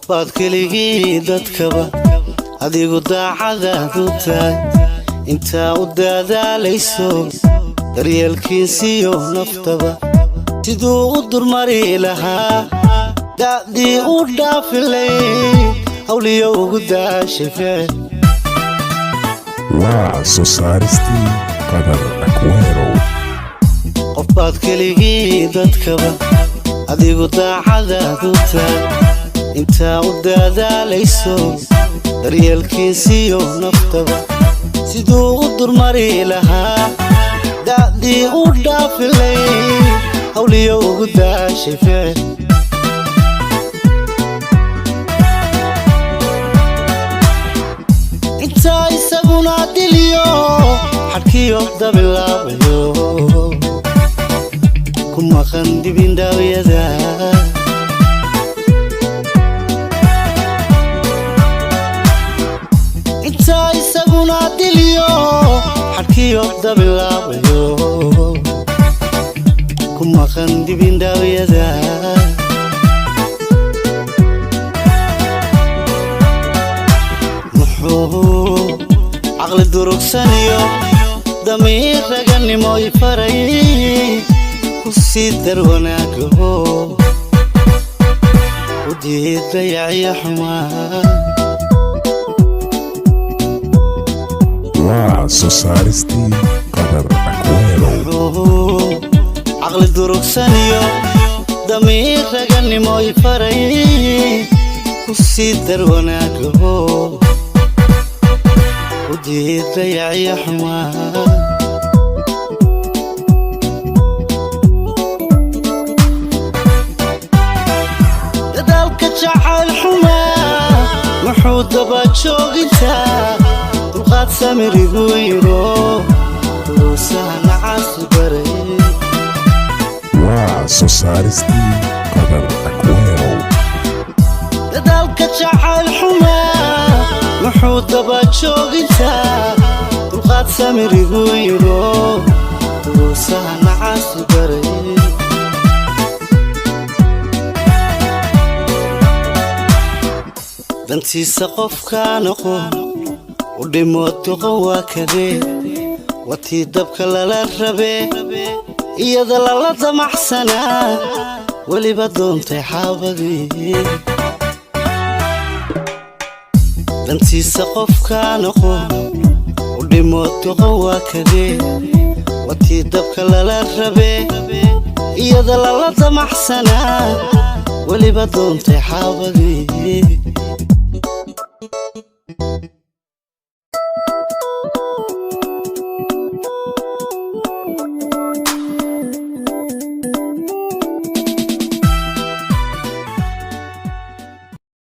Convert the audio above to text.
Qof baad keligii dadkaba adigu daacadaad u tahay, intaa u dadaalayso daryeelkiisiyo naftaba siduu u durmari lahaa, da'dii u dhaafilay hawliyo ugu daashay ficil. Waa soo saaristii Qadar Akwerow. Qof baad keligii dadkaba adigu daacadaad u tahay, intaa u dadaalayso daryeelkiisiyo naftaba siduu u durmari lahaa, da'dii u dhaafilay hawliyo ugu daashay ficil. Intaa isaguna diliyo xadhkiyo dabilaabayo ku maqan dibindhawyada. Intaa isaguna diliyo xadhkiyo dabilaabayo ku maqan dibindhawyada. Muxuu caqli durugsaniyo damiir raganimo i faray ku sii dar wanaagaho u diid dayacyo xumaa. Waa soo saaristii Qadar Akwerow. Muxuu caqli durugsaniyo damiir raganimo i faray ku sii dar wanaagaho u diid dayacyo xumaa. Dadaalka jacayl xumaa muxuu daba joogintaa, dulqaad samirigu yiro duruusaha nacaasi baray. Waa soo saaristii Qadar Akwerow. Dadaalka jacayl xumaa muxuu daba joogintaa, dulqaad samirigu yiro duruusaha nacaasi baray. Dantiisa qofka noqo u dhimo doqon waa kadee, watii dabka lala rabee iyada lala damaxsanaa weliba doontay xaabadii. Dantiisa qofka noqo u dhimo doqon waa kadee, watii dabka lala rabee iyada lala damaxsanaa weliba doontay xaabadii.